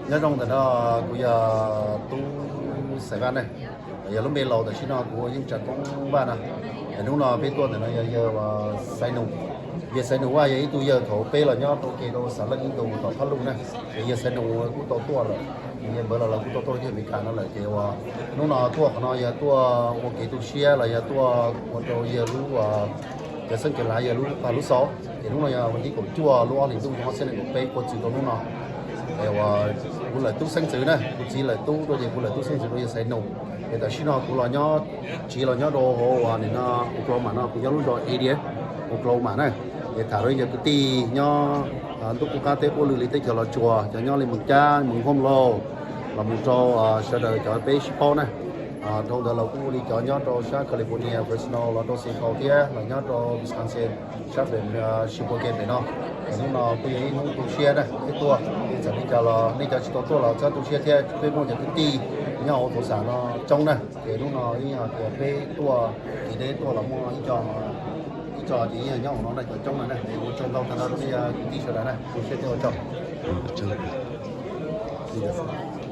Nyob zoo ntawm no, kuv yog Tub Xais Vaj ne, yog lub npe laus, tam sim no kuv yeej tsa Toob Vaj no. Hnub no peb tuaj ntawm no yog yawg Xais Nus. Yawg Xais Nus Vaj yog ib tug yawg thaum peb los nyob rau kev rau Xam Leej ib ntus tom Phab Luj na. Ces yawg Xais Nus kuj tau tuaj lawm, yawg npawg los lawv kuj tau tuaj kiag Amelikas no lawm. Ces uas hnub no tuaj qhov no yog tuaj ua kev tu siab los yog tuaj ua rau yawg lub, cov xeeb cev lav yawg lub, lub xaus. Ces hnub no yog vas thib kaum cuaj lub ob hlis ntuj xyoo ob txhiab nees nkaum peb, ua txwm rau hnub no. Es uas kuv lawm tub xeeb ntxwv na, kuv txiv lawm tub rau ces kuv lawm tub xeeb ntxwv rau yawg Xais Nus. Es tam sim no kuv los nyob, tsiv los nyob rau hauv uas nim no Oklahoma no, kuv nyob lub zos Eddy, Oklahoma na. Es tham rau yawg kwv tij nyob ntuj qub qab teb quaj lwg li teb chaws Los Tsuas, cov nyob li Moos Cab, Moos Hoom Lauj, los mus rau sawv daws cov peb sib paub na. Dhau ntawd los kuj li cov nyob rau sab California, Fresno, los rau Seattle thiab los nyob rau Wisconsin, sab pem Sheboygan pem no. Es hnub no kuj yog ib hnub tu siab na, peb tuaj, es txawm li cas los nej cov tsis tau tuaj los txhob tu siab thiab, peb muaj cov kwv tij nyob hauv Tulsa no coob na. Ces hnub no ib yam tias peb tuaj, kev deb tuaj los muaj ib co, ib co ces yeej nyob hauv no na, cov coob na. Es ua tsaug ntau tag nrho rau nej kwv tij sawv daws na, tu siab thiab ua tsaug.